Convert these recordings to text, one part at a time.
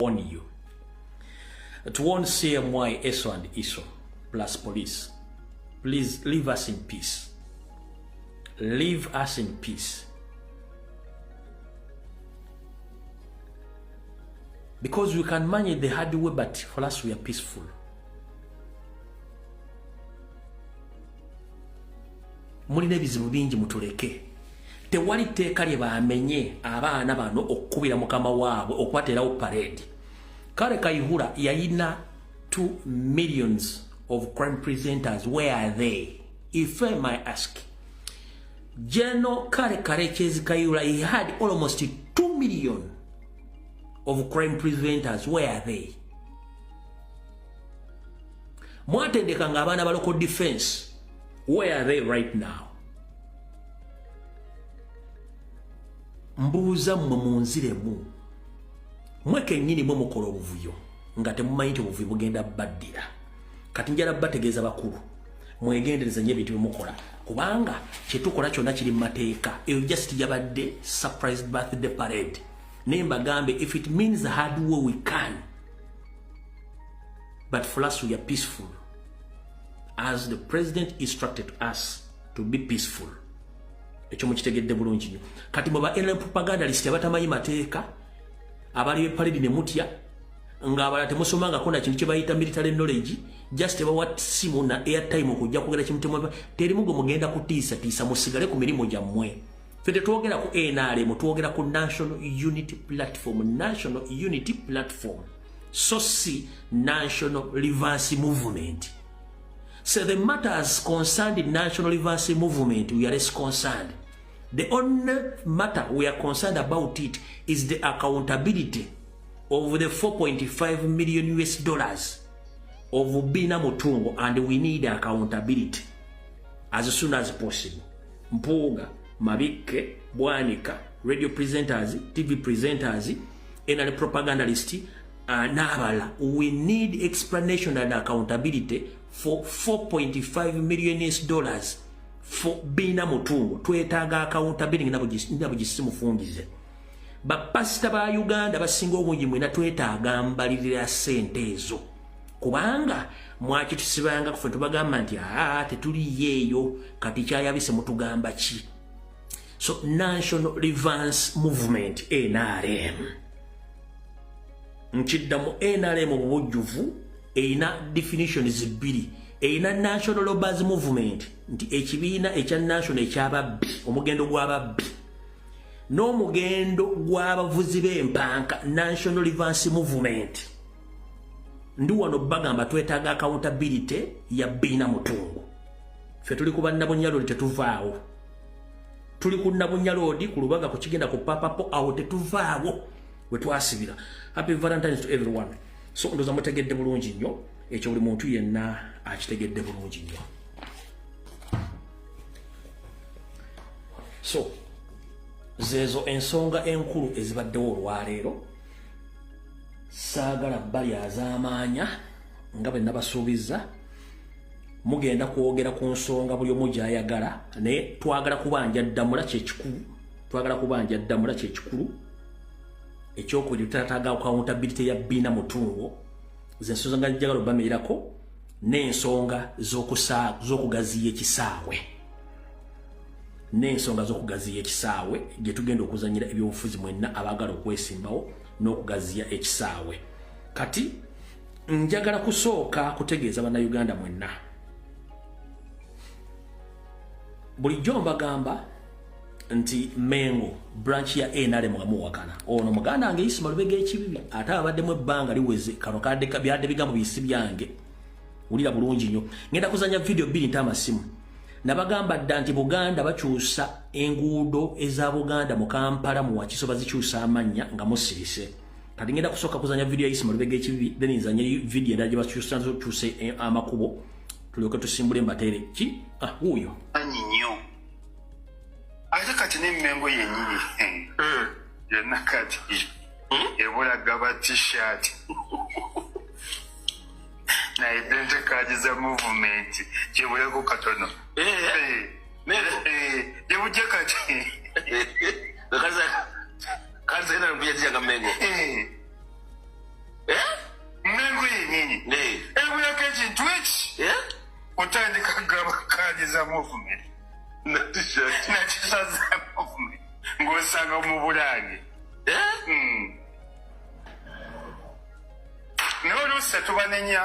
Warn you, to warn CMI, ESO and ISO plus police. Please leave us in peace. Leave us in peace. Because we can manage the hard way, but for us we are peaceful. Mulina ebizibu bingi, mutuleke. Tewali tteeka lye bamenye abaana bano okukubira mukama waabwe, okubateerawo parade. Kale Kayihura yayina 2 millions of crime presenters. Where are they, if I might ask? General Kale Karekyezi Kayihura, he had almost 2 million of crime preventers. Where are they? Mwatendekanga abaana ba local defense. Where are they right now? Mbuuza mmwe, munziremu. Mwe kennyini mwe mukola obuvuyo nga temumanyi nti obuvuyo bugenda baddira. Kati njala bategeeza bakulu, mwegendereza nnyo ebintu byemukola, kubanga kyetukola kyonna kiri mu mateeka. Eyo just yabadde surprise birthday parade, naye mbagambe, if it means hard way, we can, but for us we are peaceful, as the president instructed us to be peaceful. Ekyo mukitegedde bulungi nnyo. Kati mwe ba NRM propagandalist abatamanyi mateeka, abali beparedi ne mutya, ng'abalala temusomangako na kintu kye bayita military knowledge, just bawa simu na airtime okujja kwogera kimu, terimu gwe mugenda kutiisatiisa. Musigale ku mirimu gyammwe. Ffe tetwogera ku NRM, twogera ku National Unity Platform, National Unity Platform, so si National Reverse Movement. So the matters concerned in National Reverse Movement, we are less concerned. The only matter we are concerned about it is the accountability of the 4.5 million US dollars of Bina Mutungo, and we need accountability as soon as possible. Mpuuga, Mabikke, Bwanika, radio presenters, TV presenters, NRM propagandist, n'abalala. We need explanation and accountability for 4.5 million US dollars for Bina Mutungo. Twetaaga accountability nabugisi mufungize. Bapasita ba Uganda basinga obungi mwena twetaaga mbalirira ssente ezo, kubanga mwakitusibanga kufe tubagamba nti aa tetuliyo eyo. Kati kyayabise mutugamba ki? So National Reverse Movement, NRM, nkiddamu, NRM mu bujjuvu erina definitions bbiri. Erina National Robbers Movement, nti ekibiina ekya national ekyababbi, omugendo gw'ababbi n'omugendo gw'abavuzi b'empanka, National Reverse Movement. Ndi wano bagamba twetaaga accountability ya Bbiina Mutungo. Ffe tuli ku bannabunyalodi, tetuvaawo. Tuli ku Nabunyalodi, ku Lubaga, ku kigenda ku Papapo, awo tetuvaawo we twasibira. Happy Valentines to everyone. So ndoza mutegedde bulungi nnyo ekyo, buli muntu yenna akitegedde bulungi nnyo. So zeezo ensonga enkulu ezibaddewo olwaleero. Saagala bbali azaamaanya nga bwe nabasuubiza. Mugenda kwogera ku nsonga buli omu gy'ayagala, naye twagala kubanja ddamula, kyekikulu. Twagala kubanja ddamula, kyekikulu. Ekyokubiri, twetaaga accountability ya Bbiina Mutungo. Ze ensonga nga njagala obameerako, n'ensonga z'okugaziya ekisaawe, n'ensonga z'okugaziya ekisaawe gye tugenda okuzanyira ebyobufuzi, mwenna abaagala okwesimbawo n'okugaziya ekisaawe. Kati njagala kusooka kutegeeza Bannayuganda mwenna, bulijjo mbagamba nti Mengo branch ya NRM nga muwakana ono muganda wange Isima Lubega ekibibi, ate abaddemu ebbanga liweze. Kano kadde byadde bigambo bisi byange, wulira bulungi nnyo. Ngenda kuzanya video bbiri nti amasimu. Nabagamba dda nti Buganda bakyusa enguudo eza Buganda mu Kampala, mu Wakiso bazikyusa amannya nga musirise. Kati ngenda kusooka kuzanya video ya Isima Lubega ekibibi, then nzanye video endala gye bakyusa kyuse amakubo, tulyoke tusimbule mbateere ki. Ah, wuuyo. Nnyo ate kati n'Emmengo yennyini yonna kati ebula gaba T-shirt na identity card za movement, kibuleko katono. Gyebujja kati. Kanisa ina mbuya nga Mengo. yennyini ebulako ekintu eki otandika kugaba kaadi za movement na T-shirt za movement ng'osanga mu Bulange. Naye oluusi tetubanenya,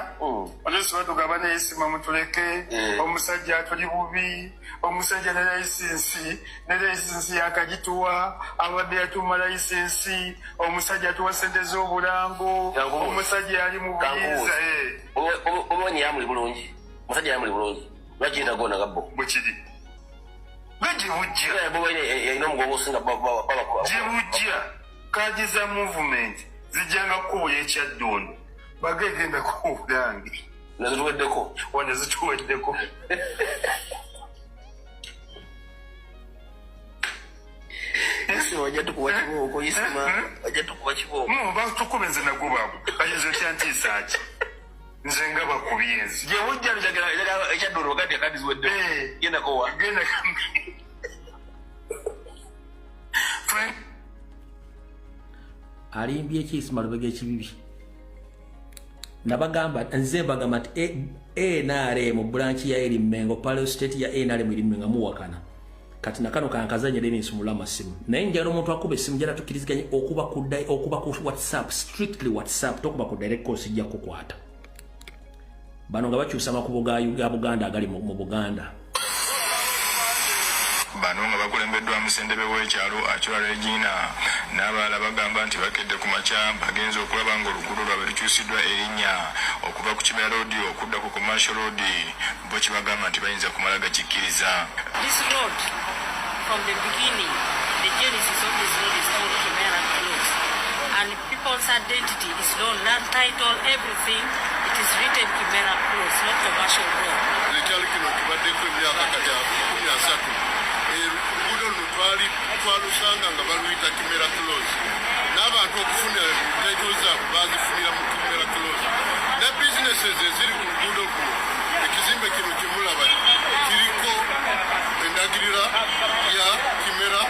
oluusi batugamba neyisima mutuleke, omusajja atuli bubi, omusajja ne layisinsi, ne layisinsi yakagituwa, abadde yatuma layisinsi, omusajja atuwa sente z'obulango, omusajja yali mu buyinza. Omanyi yamuli bulungi, musajja yamuli bulungi, lwaki yetagona gabbo? Bwekiri gwe bujja. Yalina omugongo osinga. Gye bujja kaadi za movement zijjanga kukubuya ekyaddondo bagegenda kubulange. Nazituweddeko. Wano zituweddeko. Wajja tukuba kibooko, Isima, wajja tukuba kibooko. Batukuba, nze nagubaabo kayinza otyantiisa ki nze nga bakubye nze. Gye bujja ekyaddondo bagati akadi ziweddeko. Gendako wa? Genda. Frank. Alimbye ki Isima Lubega ekibibi? Nabagamba, nze mbagamba nti NRM branch ya eri Mengo, Palo State ya NRM eri Mengo muwakana. Kati nakano kankazanye leni nsumula amasimu, naye njagala omuntu akuba essimu njala tukkiriziganye okuba ku WhatsApp, strictly WhatsApp, tokuba ku direct call, sijja kukwata. Bano nga bakyusa amakubo ga Buganda agali mu Buganda. Bano nga bakulembeddwamu ssentebe w'ekyalo Achora Regina n'abalala bagamba nti bakedde ku makya bagenze okulaba ng'oluguudo lwabwe lukyusiddwa erinnya okuva ku Kimera Road okudda ku Commercial Road, bo kibagamba nti bayinza kumala gakikkiriza. This road, from the beginning, the genesis of this road is called Kimera Close. And people's identity is known, land title, everything, it is written Kimera Close, not Commercial Road. Ekyalo kino kibaddeko emyaka kati 30. Oluguudo luno twali twalusanga nga baluyita Kimera Close, n'abantu okufuna title zaabwe bazifunira mu Kimera Close, ne businesses eziri ku luguudo kuno, ekizimbe kino kyemulaba kiriko endagirira ya Kimera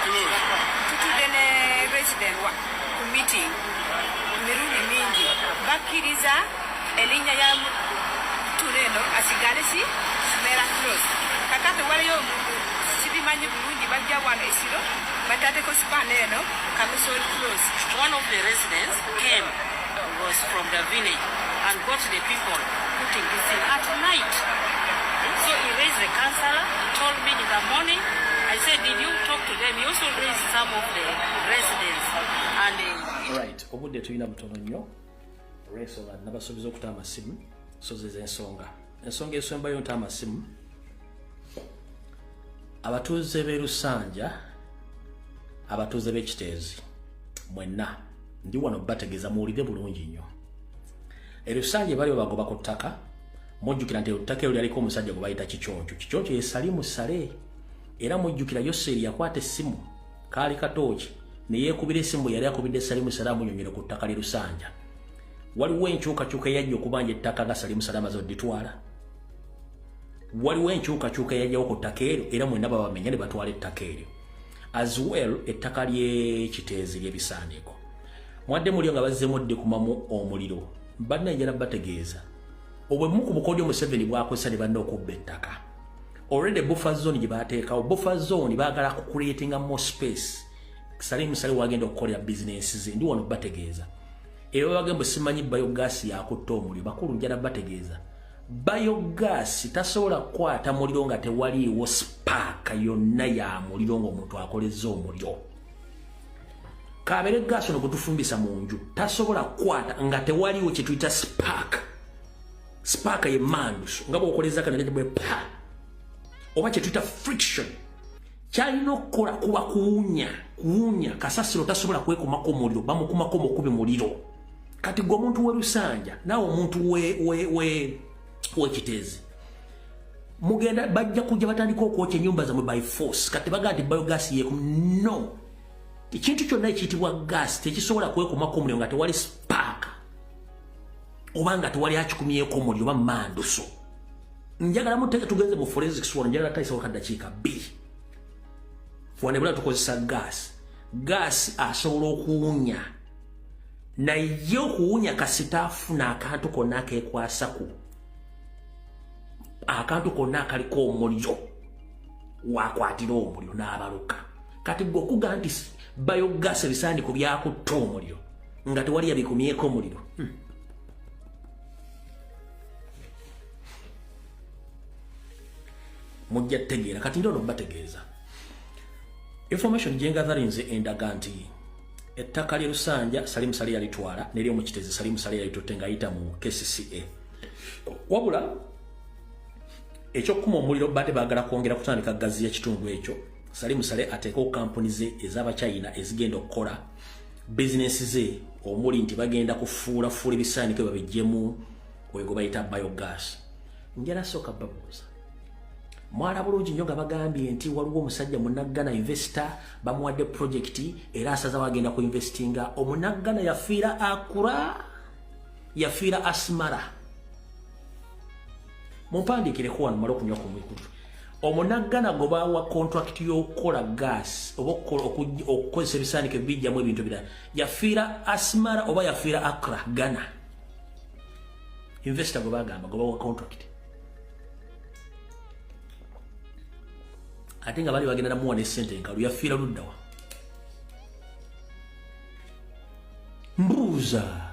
Close. Tutudde ne resident ku meeting mirundi mingi, bakkiriza erinnya ya tula eno asigale si Kimera Close. Kakati waliyo omuntu sibimanyi bulungi, bajja wano esiro bataddeko sipana eno Commercial Close. One of the residents came, was from the village, and got the people putting this in at night. So he raised the councillor, he told me in the morning. I said, "Did you talk to them?" He also raised some of the residents. And Right, obudde tulina butono nnyo olw'ensonga nabasuubiza okuta amasimu, so zeze ensonga. Ensonga esembayo nta amasimu, abatuuze b'e Lusanja, abatuuze b'Ekiteezi mwenna, ndi wano bategeeza, muwulire bulungi nnyo. E Lusanja bali babagoba ku ttaka. Mujjukira nti ettaka eryo lyaliko omusajja gwe bayita Kiconco. Kiconco ye Salimu Sale. Era mujjukira Yoseri yakwata essimu, kaali katooki, ne yeekubira essimu bwe yali akubidde Salimu Sale amunyonyere ku ttaka ly'e Lusanja. Waliwo enkyukakyuka eyajja okubanja ettaka nga Salimu Sale amaze odditwala. Waliwo enkyukakyuka eyajjawo ku ttaka eryo, era mwenna babamenya ne batwala ettaka eryo, as well ettaka ly'Ekiteezi ly'ebisaaniiko mwadde mulyo nga bazzeemu ddikumamu omuliro. Banna, njala bategeeza obwemu ku bukodyo Museveni bwakozesa ne banna okubba ettaka. Already buffer zone gye bateekawo, buffer zone baagala ku creatinga more space Salim Sale wagenda okukolera bizinensi ze. Ndi wano bategeeza ebyo bagambo simanyi biogas yakutta omuliro. Bakulu, njala bategeeza biogas tasobola kukwata muliro nga tewaliiwo spark yonna ya muliro ng'omuntu akolezza omuliro. Kabeere gaasi ono gwetufumbisa mu nju, tasobola kukwata nga tewaliiwo kye tuyita spark. Spark ye manduso nga bw'okoleza kano bwe pa oba kye tuyita friction. Kyalina okukola kuba kuwunya kuwunya. Kasasiro tasobola kwekumako muliro, bamukumako mukubi muliro. Kati gwe omuntu w'e Lusanja naawe omuntu w'Ekiteezi mugenda bajja kujja batandika okwokya ennyumba zammwe by force. Kati bagaa nti biogas yeeku no, ekintu kyonna ekiyitibwa gas tekisobola kwekumako omuliro nga tewali spark oba nga tewali akikumyeko omuliro oba manduso. Njagala muteke tugenze mu forensics wano, njagala tayisawo kaddakiika 2. Wanebula tukozesa gas, gas asobola okuwunya. Naye okuwunya kasita afuna akantu konna akeekwasaku, akantu konna akaliko omuliro, wakwatira omuliro n'abaluka. Kati gwe okuga nti biogas ebisaaniko byakutta omuliro nga tewali yabikumyeko omuliro. Mujja tegeera. Kati ndono bategeeza information gyengatharinze endaga nti ettaka ly'e Lusanja Salim Saleh yalitwala, n'ery'omu Kiteezi Salim Saleh yalitutte ng'ayita mu KCCA. Wabula ekyokukuma omuliro badde baagala kwongera kutandika gazi y'ekitundu ekyo. Salim Saleh ateekeo kampuni ze ez'Abachina ezigenda okukola bizinensi ze, omuli nti bagenda kufuulafuula ebisaaniko babiggyemu oyo gwe bayita biogas. Njala sooka babuuza, mwala bulungi nnyo nga bagambye nti waliwo omusajja Munaggana investor bamuwadde project era asaza wagenda ku investinga. Omunaggana yafiira Accra, yafiira Asmara. Mumpandiikireko wano male okunywa ku mwikutu. Omunaggana gwe bawa contract y'okukola gas oba okukozesa ebisaaniko ebijjamu ebintu birala, yafiira Asmara oba yafiira Accra, Ghana? Investor gwe bagamba gwe bawa contract, ate nga bali bagenda namuwa ne ssente enkalu, yafiira luddawa? Mbuuza,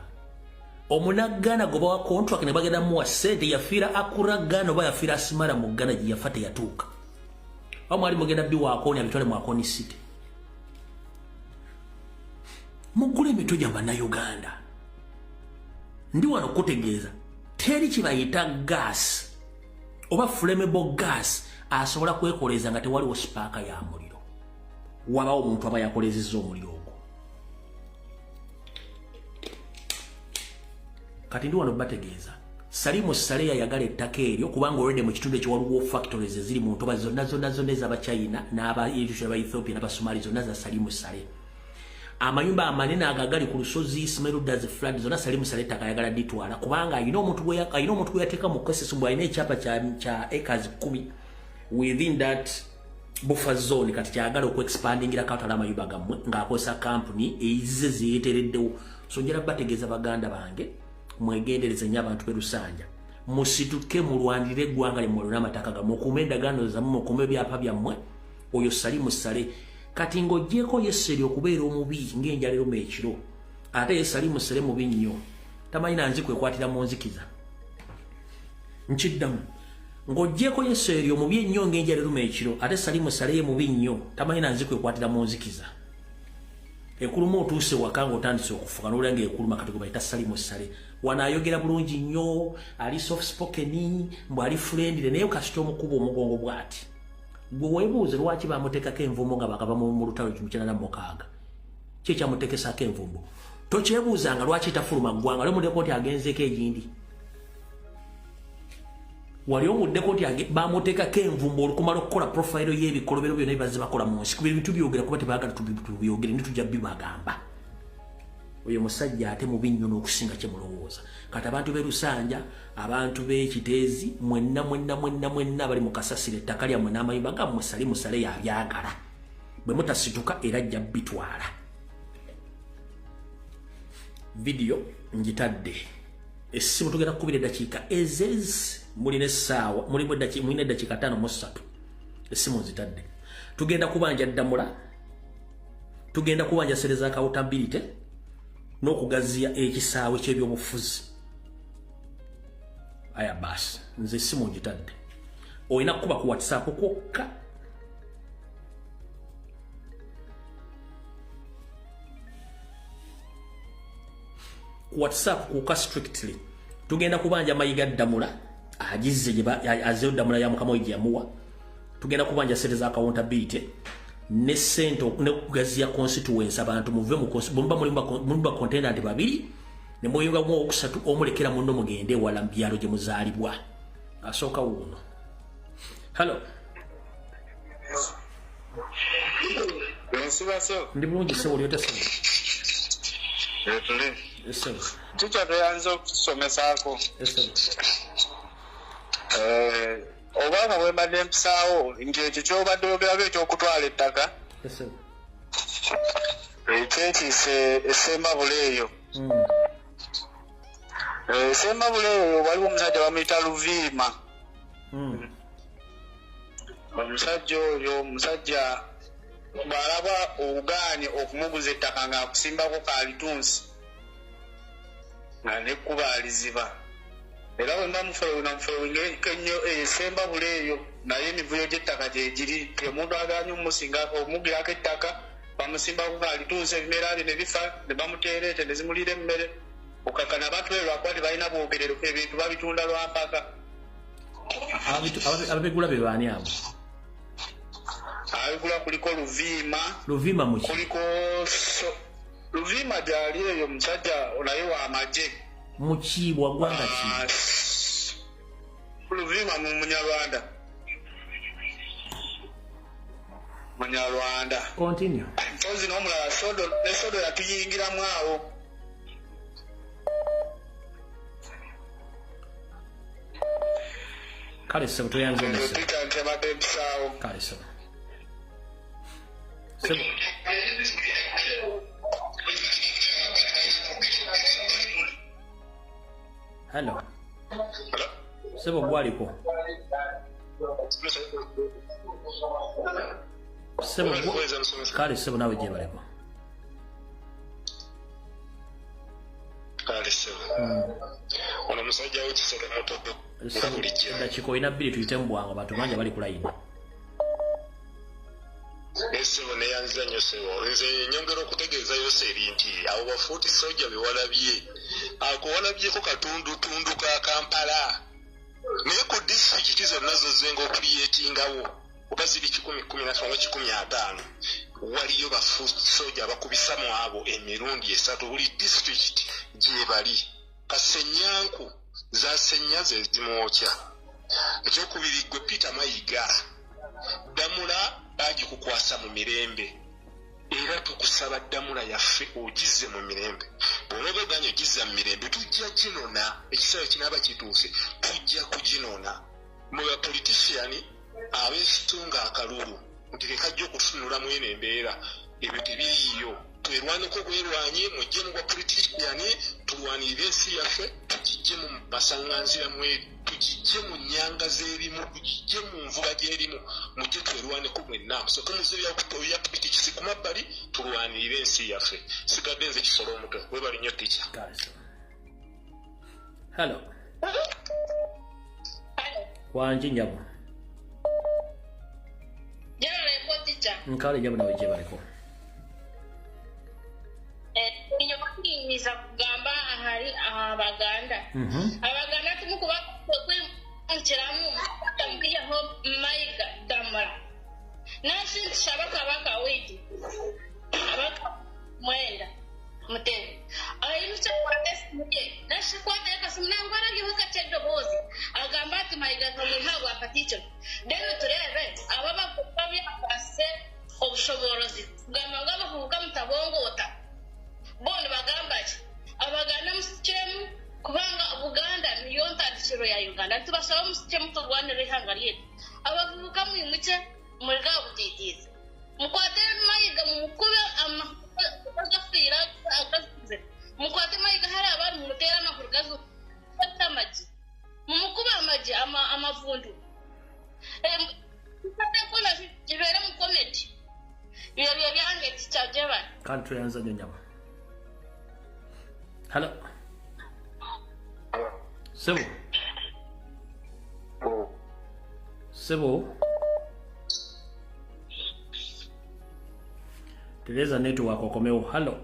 Omunaggana gwe bawa contract ne bagenda muwa ssente yafiira Accra, Ghana, oba yafiira Asmara mu Ghana gye yafa teyatuuka? Oba mwali mugenda biwaakoni abitwale mu Akoni City? Muggule emitwe gya Bannayuganda. Ndi wano kutegeeza teri kibayita gas oba flammable gas asobola kwekoleza nga tewaliwo spark ya muliro. Wabawo omuntu aba yakolezezza omuliro ogwo. Kati ndi wano bategeeza Salimu Saleh yayagala ettaka eryo kubanga already mu kitundu ekyo waliwo factories eziri mu ntoba zonna zonna zonna ez'Abachina n'aba Ethiopia n'Abasomali, zonna za Salimu Saleh. Amayumba amanene ago agali ku lusozi Smerudas flood, zonna Salimu Saleh ettaka ayagala ditwala kubanga alina omuntu gwe yateeka mu KCC mbw alina ekyapa kya acres 10 within that buffer zone. Kati kyagala okuexpandingira katwala amayumba gammwe ng'akozesa kampuni eyize zeyetereddewo. So njala bategeeza baganda bange, mwegendereze nnyo. Abantu b'e Lusanja, musituke mulwanirire eggwanga lyammwe n'amataka gammwe, mukuume endagaano zammwe, mukuume ebyapa byammwe. Oyo Salimu Saleh. Kati ng'oggyeko Yeseri okubeera omubi ng'enjala eruma ekiro, ate ye Salimu Saleh mubi nnyo, tamanyi nanzi kwekwatira mu nzikiza. Nkiddamu, ng'oggyeko Yeseri omubi ennyo ng'enjala eruma ekiro, ate Salimu Saleh ye mubi nnyo, tamanyi nanzi kwekwatira mu nzikiza. Ekuluma otuuse waka ng'otandise okufuka n'olya ng'ekuluma. Kati gwe bayita Salimu Saleh wano ayogera bulungi nnyo, ali soft spoken, mbw ali friendly, naye kasita omukuba omugongo bw'ati. Gwe weebuuze lwaki bamuteekako envumbo nga bakava mu lutalo 96? Ki ekyamuteekesako envumbo? Tokyebuuzanga lwaki tafuluma ggwanga? Oli omuddeko nti agenzeeko egindi? Wali omuddeko nti bamuteekako envumbo olukumala okukola profile y'ebikolobero byonna ebibazze bakola mu nsi? Kuba ebintu byogera kuba tebaagala tubyogere, ndi tujja bibagamba. Oyo musajja ate mubi nnyo n'okusinga kye mulowooza. Kati abantu b'e Lusanja, abantu b'e Kiteezi, mwenna mwenna mwenna mwenna bali mu kasasiro, ettaka lyammwe n'amayumba gammwe Salimu Saleh yabyagala. Bwe mutasituka era ajja bitwala. Vidiyo ngitadde, essimu tugenda kukubira eddakiika ezezi. Mulina essaawa, mulina eddakiika 53. Essimu nzitadde. Tugenda kubanja ddamula, tugenda kubanja sereza accountability n'okugaziya ekisaawe ky'ebyobufuzi. Aya baasi, nze essimu ngitadde. Olina kukuba ku WhatsApp kwokka. Ku WhatsApp kwokka strictly. Tugenda kubanja Mayiga ddamula agize azeyo ddamula ya mukama we gye yamuwa. Tugenda kubanja sente za accountability ne sente ne kugaziya constituency. Abantu muve mu muba muli ba contendant babiri ne muyungamu owokusatu, omulekera munno, mugende ewala mu byalo gye muzaalibwa. Asooka wuuno. Hallo. Nsibaseo. Ndi bulungi ssebo, oli otya ssebo? Tuli. Ssebo. Kikya toyanza okutusomesaako. Ssebo. Obanga bwe mbadde mpisaawo nti ekyo ky'obadde oyogerako eky'okutwala ettaka Ssebo. ekyekiise esembabula eyo. Sembabule eyo waliwo omusajja bamuyita Luviima. Omusajja oyo omusajja bw'alaba ogaanye okumuguza ettaka ng'akusimbako kalitunsi nga nekkuba aliziba. Era bwe mba mufolowinga ennyo Sembabule eyo naye emivuyo gy'ettaka gyegiri omuntu agaanye omugirako ettaka bamusimbako kalitunsi ebimera bye ne bifa ne bamuteera ente ne zimuliira emmere okakana abantu be lwakuba tebalina bwogerero ebintu babitunda lwa mpaka. Ababigula be baani abo? Abigula kuliko Luviima. Luviima muki? Kuliko Luviima gyali eyo musajja naye w'amagye. Muki wa ggwanga ki? Luviima mu Munyarwanda. Munyarwanda. Continue. Mpozi n'omulala Sodo, ne Sodo yatuyingiramu awo. Kale ssebo toyanze nnyo ssebo. Kale ssebo. Ssebo. Hello. Ssebo gwaliko. Ssebo kale ssebo nawe gyebaleko. Kale ssebo. Ono musajja w'ekisolo muto. Eddakiika olina 2 tuyite mu bwangu abantu bangi abali ku layini. Ssebo neyanziza nnyo ssebo. Nze nyongera okutegeeza Yoseri nti abo bafuuti sojja be walabye ako walabyeko katundutundu ka Kampala naye ku disitulikiti zonna zozzenga okuliyeetingawo oba ziri 115 oba 150 waliyo bafuuti sojja abakubisa mu abo emirundi 3 buli disitulikiti gye bali. Kasenyanku zasenya ze zimwokya. Ekyokubiri gwe Peter Mayiga Ddamula bagikukwasa mu mirembe era tukusaba Ddamula yaffe ogizze mu mirembe. Bw'onooba ogaanye ogizza mu mirembe tujja ginona ekiseera kinaaba kituuse tujja kuginona. Mwe bapolitisiyani abeesunga akalulu nti ke kajja okutunula mu eno embeera ebyo tebiriiyo. Twerwaneko bwerwanyi mujje mu bapolitisiyani tulwanirire ensi yaffe tugijje mu masaŋŋanzira mweri tugijje mu nnyanga z'erimu tugijje mu nvuba gy'erimu mujje twerwaneko mwenna musooke muze bya politikisi ku mabbali tulwanirire ensi yaffe. Sigadde nze Kisolo omuto webali nnyo tica. Hello. Wangi nnyabo. Nkale nnyabo nawe gyebaleko. Inyuma kugamba ahari abaganda. Abaganda tumukuba kwimukiramu tamwiyaho Mayiga Ddamula. Nashintisha abakabaka waitu abaka mwenda mutebe ayimutse kwate simuye nashikwate akasimu nangwara gihuka ky'eddoboozi agamba ati Mayiga ntabwo afata icyo then turebe aba bakuba byafase obushoborozi kugamba ngo abahubuka mutabongota bondi bagamba ki abaganda musikiremu kubanga Buganda niyo ntandikiro ya Uganda tubasaba musikiremu turwanire ihanga ryetu abavubuka mwimuke muri bwa butitizi mukwate Mayiga mumukube agafiira agazize mukwate Mayiga hari abantu mumutere amaguru gazukwata amagi mumukube amagi amavundu mukole kibeere mu komedi byebyo byange tikyajebali. Kandi tweyanza nnyo nnyabo. Hello. Sebo. Sebo. Tereza network okomewo. Hello.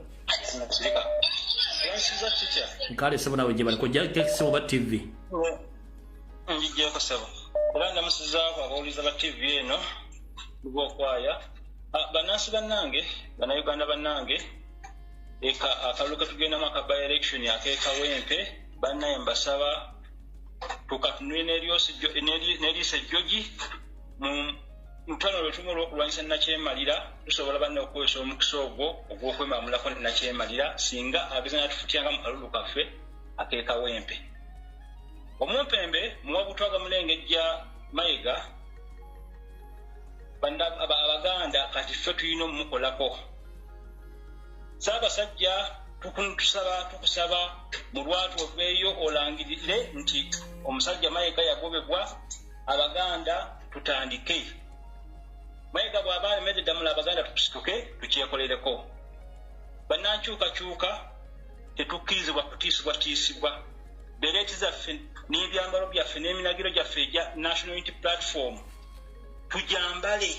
Nkale sebo nawe gye baliko jja sebo ba TV. Njijjako sebo. Era ndamusizaako abawuliza ba TV eno lwokwaya. Bannansi bannange, bannayuganda bannange eka akalulu ketugendamu aka by election ak'ekawempe bannaye mbasaba tukatunule n'eriiso ejjogi mu mutwalo lwe tumu olw'okulwanyisa Nnakyemalira tusobola banne okukozesa omukisa ogwo ogw'okwemamulako ne Nnakyemalira singa ageza n'atufutyanga mu kalulu kaffe ak'ekawempe. Omumpembe muwa butwa gamulengejja Mayiga abaganda kati ffe tulina omumukolako. Ssaabasajja Tukusaba mu lwatu oveeyo olangirire nti omusajja Mayiga yagobebwa, Abaganda tutandike. Mayiga bw'aba alemedde ddamula, Abaganda tusituke tukyekolereko. Bannankyukakyuka tetukkirizibwa kutiisibwatiisibwa. Bereeti zaffe n'ebyambalo byaffe n'eminagiro gyaffe egya National Unity Platform tujambale.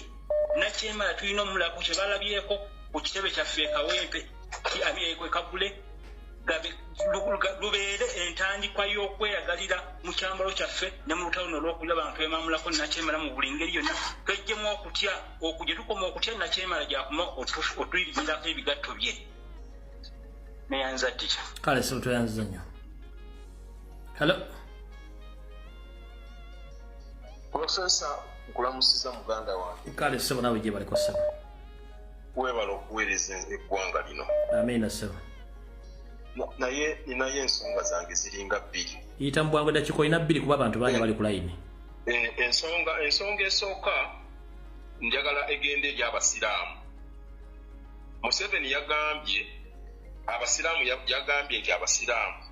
Nakyemala tulina omulako kye balabyeko ku kitebe kyaffe e Kawempe Kagule, lubeere entandikwa y'okweyagalira mu kyambalo kyaffe ne mu lutalo luno olw'okulaba nga twemamulako Nakyemala mu buli ngeri yonna. Tweggyemu okutya, gye tukoma okutya Nakyemala gyakoma otuyirimirako ebigatto bye. Neyanza ddira. Kale sebo, tweyanziza nnyo. Hello. Profesa, nkulamusiza muganda wange. Kale sebo, naawe gye baliko sebo. Weebala okuweereza eggwanga lino. Amiina sebo. Naye ninayo ensonga zange ziringa bbiri. Yita mu bwangu, eddakiika olina 2 kuba abantu bangi bali ku layini. Ensonga esooka njagala egende eri abasiraamu. Museveni yagambye abasiraamu, yagambye nti abasiraamu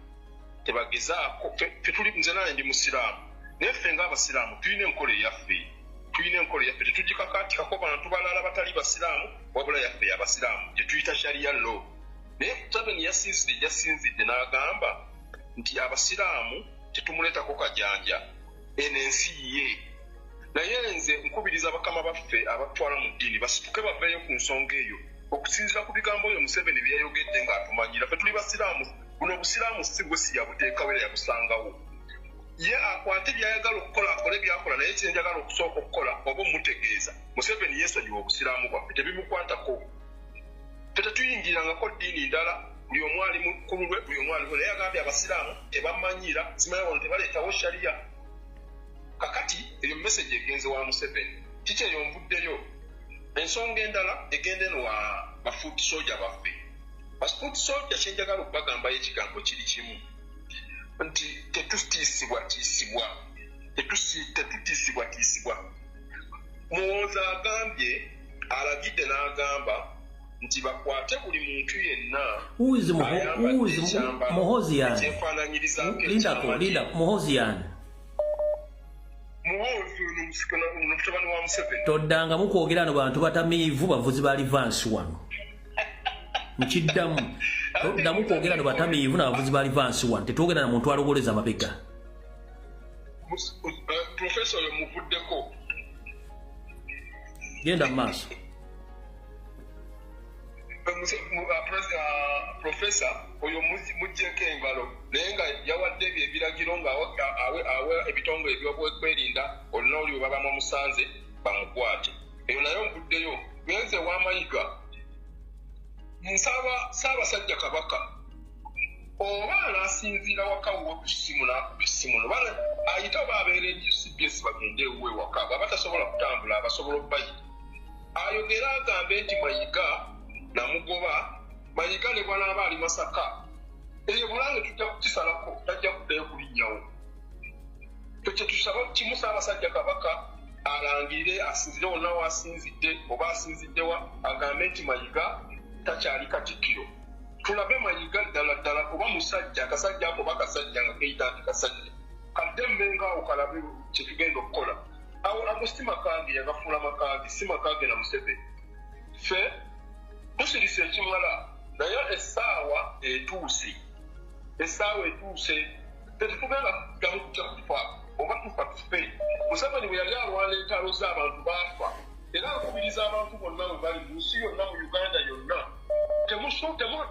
tebagezaako. Ffe nze naye ndi musiraamu, naye ffe ng'abasiraamu tulina enkola eyaffe, tulina enkola eyaffe, tetugikakaatikako bantu balala batali basiraamu, wabula yaffe y'abasiraamu gye tuyita sharia law. Naye Museveni yasinzidde n'agamba nti abasiraamu tetumuleetako kajanja, eno ensi ye. Naye nze nkubiriza bakama baffe abatwala mu ddiini basituke baveeyo ku nsonga eyo, okusinziira ku bigambo oyo Museveni bye yayogedde ng'atumanyira. Ffe tuli basiraamu, buno obusiraamu si bwe si yabuteekawo era yabusangawo. Ye akwate by'ayagala okukola, akole by'akola, naye kye njagala okusooka okukola oba omutegeeza, Museveni yeesonyiwa obusiraamu bwaffe, tebimukwatako. Ffe tetuyingirangako ddiini ndala, buli omu ali ku lulwe, buli omu ali. Naye agambye abasiraamu tebamanyira, simanyi wano tebaleetawo sharia. Kakati eyo message egenze wa Museveni, kiki eyo nvuddeyo. Ensonga endala egenda eno wa ba foot soldier baffe. Ba foot soldier, kyenjagala okubagambayo ekigambo kiri kimu nti tetutiisibwatiisibwa, tetutiisibwatiisibwa. Muwooza agambye, alagidde n'agamba nti bakwate buli muntu yenna ayambadde Muhoozi yani ekyefaananyirizaako. Lindako, linda, Muhoozi yani? Muhoozi ono mutabani wa Museveni. Toddangamu kwogera no bantu batamiivu, bavuzi ba reverse wano. Nkiddamu, toddamu kwogera no batamiivu n'abavuzi ba reverse wano. Tetwogera na muntu alowoleza amabega. Profesa, oyo muvuddeko. Genda mu maaso. Profesa oyo muggyeko engalo, naye nga yawadde ebyo ebiragiro nga awe ebitongole ebyobwekwerinda olina oli we baba bamusanze bamukwate. Eyo nayo nvuddeyo. Ngenze wamayiga, nsaba Ssaabasajja Kabaka oba anaasinziira waka wuwe ku ssimu n'akuba essimu noba ayite oba abeera eri UCBS bagende ewuwe waka, bw'aba tasobola kutambula abasobola okubayita, ayogere agambe nti Mayiga namugoba. Mayiga ne bw'anaaba ali Masaka, eyo Bulange tujja kukisalako, tajja kuddayo kulinnyawo. Kye tusaba kimu, Ssaabasajja Kabaka alangirire, asinzire wonna waasinzidde oba asinziddewa, agambe nti Mayiga takyali Katikkiro. Tulabe Mayiga ddala ddala oba musajja, akasajja ako oba kasajja nga keyita nti kasajja kadde mmengaawo, kalabe kyetugenda okukola awo. Ago si makange, yagafuula makange, si makange na Museveni. Ffe tusirise ekimala, naye essaawa etuuse, essaawa etuuse. Tetutugenda kuddamu kutya kufa, oba tufa tufe. Museveni bwe yali alwana entalo z'abantu baafa, era nkubiriza abantu bonna bwe bali mu nsi yonna, mu Uganda yonna,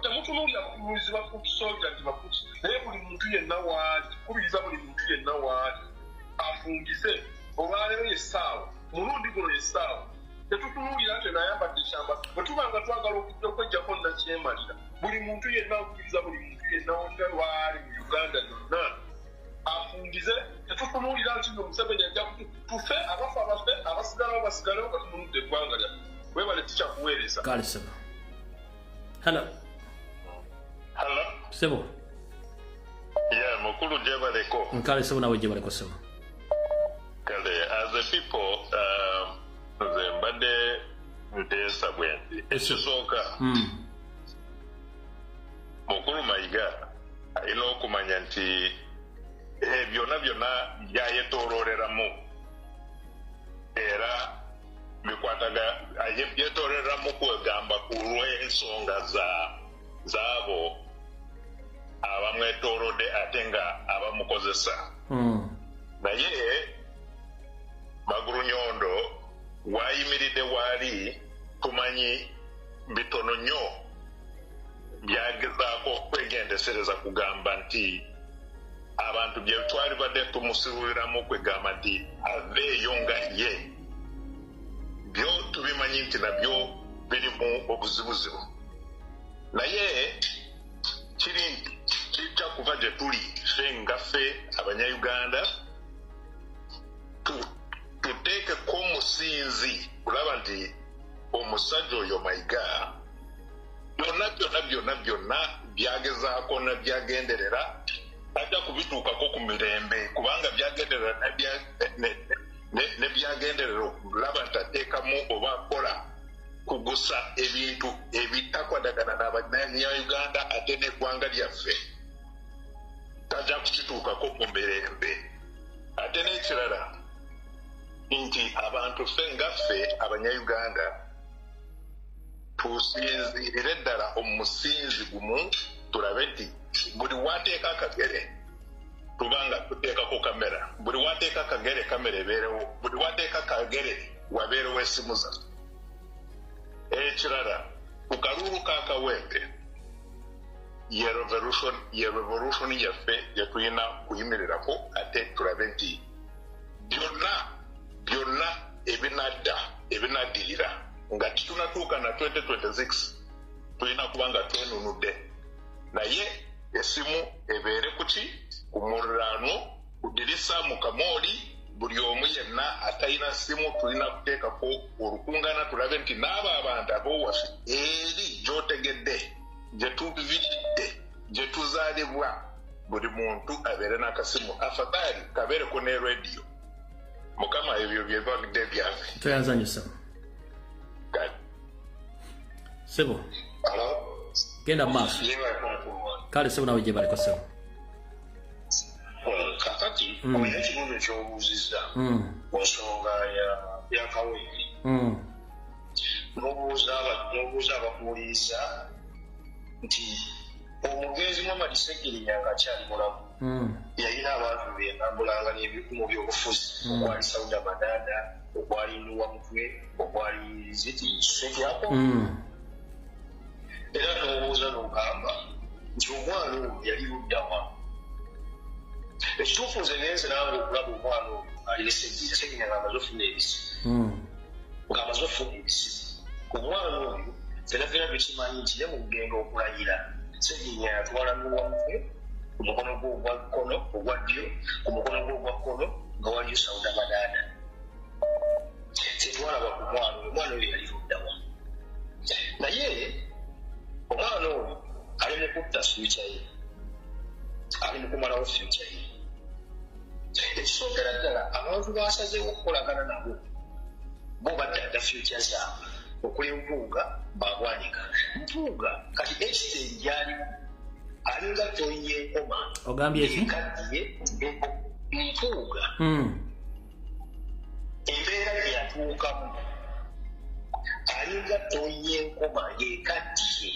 temutunuulira butunuulizi ba foot soldier nti ba foot, naye buli muntu yenna waali, kubiriza buli muntu yenna waali afungise. Olwaleero yessaawa, mulundi guno yessaawa. Tetutunuulira nti nayambadde ekyamba. Bwe tuba nga twagala okujja okwejjako nakyemalira, buli muntu yenna, nkubiriza buli muntu yenna wonna waali mu Uganda yonna afungize. Tetutunuulira nti no Museveni ajja tufe, abafa bafe, abasigalawo basigalewo, nga tutunudde eggwanga lyaffe. Webale tikyakuweereza. Kale sebo. Hello. Hello. Sebo. Yeah, mukulu gyebaleko. Nkale sebo, nawe gyebaleko sebo. Kale, as a people, nze mbadde nteesa bwe nti ekisooka, Mukulu Mayiga alina okumanya nti byonna byonna byayetoolooleramu era bikwataga byetooleramu kwegamba ku lw'ensonga zaabo abamwetoolodde ate nga abamukozesa. Naye Magulunyondo wayimiridde waali tumanyi bitono nnyo byagezaako okwegendesereza kugamba nti abantu bye twali badde tumusuubiramu kwegamba nti aveeyo nga ye byo tubimanyi nti nabyo birimu obuzibuzibu, naye kiri kijja kuva gye tuli ffe nga ffe Abannayuganda tuteekeko omusinzi kulaba nti omusajja oyo Mayiga byonna byonna byonna byonna byagezaako na byagenderera ajja kubituukako ku mirembe, kubanga byagenderera ne byagenderera okulaba nti ateekamu oba akola kugusa ebintu ebitakwatagana n'Abannayuganda ate n'eggwanga lyaffe tajja kukituukako ku mirembe. Ate n'ekirala nti abantu ffe nga ffe Abannayuganda tusinziirire ddala omusinzi gumu tulabe nti buli wateeka akagere tubanga tuteekako kamera, buli wateeka akagere kamera ebeerewo, buli wateeka akagere wabeerewo essimu zaffe. Ekirala ku kalulu ka Kawempe ye revolution yaffe gye tulina kuyimirirako ate tulabe nti byonna byonna ebinadda ebinaddirira nga tetunatuuka na 2026 tulina kuba nga twenunudde, naye esimu ebeere kuki ku muliraano ku ddirisa mu kamooli buli omu yenna atalina simu tulina kuteekako olukuŋŋaana tulabe nti n'abo abantu ab'owaffe eri gy'otegedde gye tuviiridde gye tuzaalibwa buli muntu abeere n'akasimu afadhaali kabeereko ne rediyo. Mukama ebyo bye bivudde byaffe. Tweyanza nnyo ssebo. Ssebo genda mu maaso. Kale ssebo nawe gye baliko ssebo. Kakati olina ekibuuzo ky'obuuzizza ku nsonga ya Kawempe, n'obuuza abakuwuliriza nti omugenzi Muhammad Ssegirinya ng'akyali mulamu yalina abantu be yatambulanga mu byobufuzi okwali Sauda Madaada, okwali Nuwa Mutwe, okwali Ziti Ssetyako, era n'obuuza n'ogamba nti omwana oyo yali luddawa. Ekituufu nze ngenze nange okulaba omwana oyo alina Ssegirinya, Ssegirinya ng'amaze ofuna ebizibu, ng'amaze ofuna ebizibu. Omwana oyo ffenna ffenna tukimanyi nti ne mu kugenda okulayira Ssegirinya yatwala Nuwa Mutwe ku mukono gwe ogwa kkono ogwa ddyo, ku mukono gwe ogwa kkono nga waliyo Sauda Madaada. Tetwalaba ku mwana oyo, omwana oyo yali luddawa. Naye omwana oyo ali mu kutta fyuca ye, ali mu kumalawo fyuca ye. Ekisookera ddala abantu basazeewo okukolagana nabo bo badda dda fyuca zaabwe okuli Mpuuga Babwanika. Mpuuga kati ekiteeri gy'alimu alinga ttoyi y'enkoma. Ogambye ki? Ekaddiye Mpuuga embeera gye yatuukamu alinga ttoyi y'enkoma ekaddiye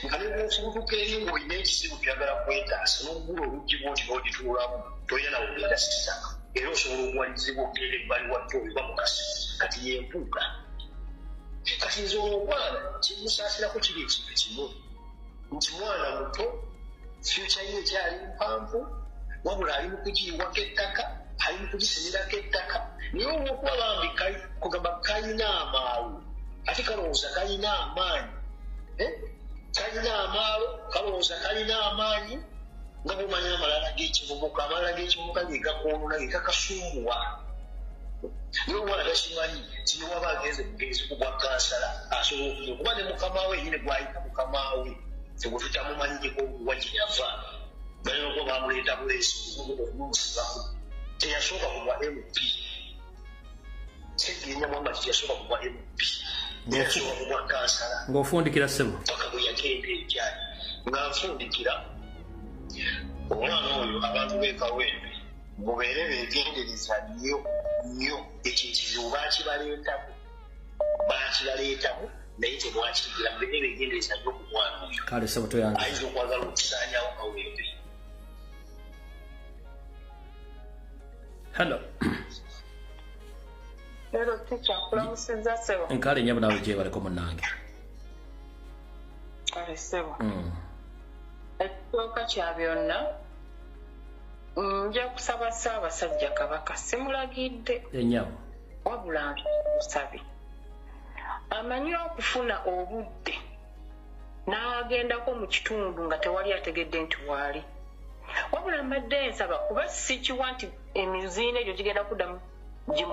nga ne bw'ofubutuka eri ng'olina ekizibu ky'oyagala kwetaasa n'ogula oluggi bw'oti n'ogituulamu tolina nawe ogenda sisa era osobola okuwalirizibwa okugenda ebbali wa ttooyi oba mukasi. Kati ye Mpuuga. Kati nze olwo omwana kimusaasirako kiri ekintu kimu nti mwana muto, fyuca ye ekyali mpanvu, wabula ali mu kugiyiwako ettaka, ali mu kugisenerako ettaka, naye olw'okuba bambi kugamba kalina amaalo ate kalowooza kalina amaanyi, kalina amaalo kalowooza kalina amaanyi nga bw'omanyi amalala g'ekivubuka, amalala g'ekivubuka ge gakoonona ge gakasumbuwa. Naye omwana takimanyi nti ne waba agenze bugenzi ku bwa kansala asobola okuja kuba ne mukama we yenyini gw'ayita mukama we ffe gwe tutamumanyiko wa gye yava, balina okuba bamuleeta buleesi okumusibako. Teyasooka ku bwa MP, Ssegirinya Muhammad teyasooka ku bwa MP, teyasooka ku bwa kansala. Ng'ofundikira ssebo. Paka bwe yagenda ejjani. Nga nfundikira, omwana oyo, abantu b'e Kawempe mubeere beegendereza nnyo nnyo. Ekyo ekizibu baakibaleetamu, baakibaleetamu, naye temwakigira. Mubeere beegendereza nnyo ku mwana oyo. Kale sebo, toyange. Ayinza okwagala okusaanyawo Kawempe. Hello. Leero teacher, nkulamusizza ssebo. Nkale nyabo, nawe gyebaleko munnange. Kale ssebo. Ekisooka kya byonna, nja kusaba Ssaabasajja Kabaka, simulagidde, Ennyabo. wabula nsabe amanyi okufuna obudde n'agendako mu kitundu nga tewali ategedde nti waali. Wabula mbadde nsaba, kuba sikiwa nti emiziina egyo gigenda kuddamu gimu.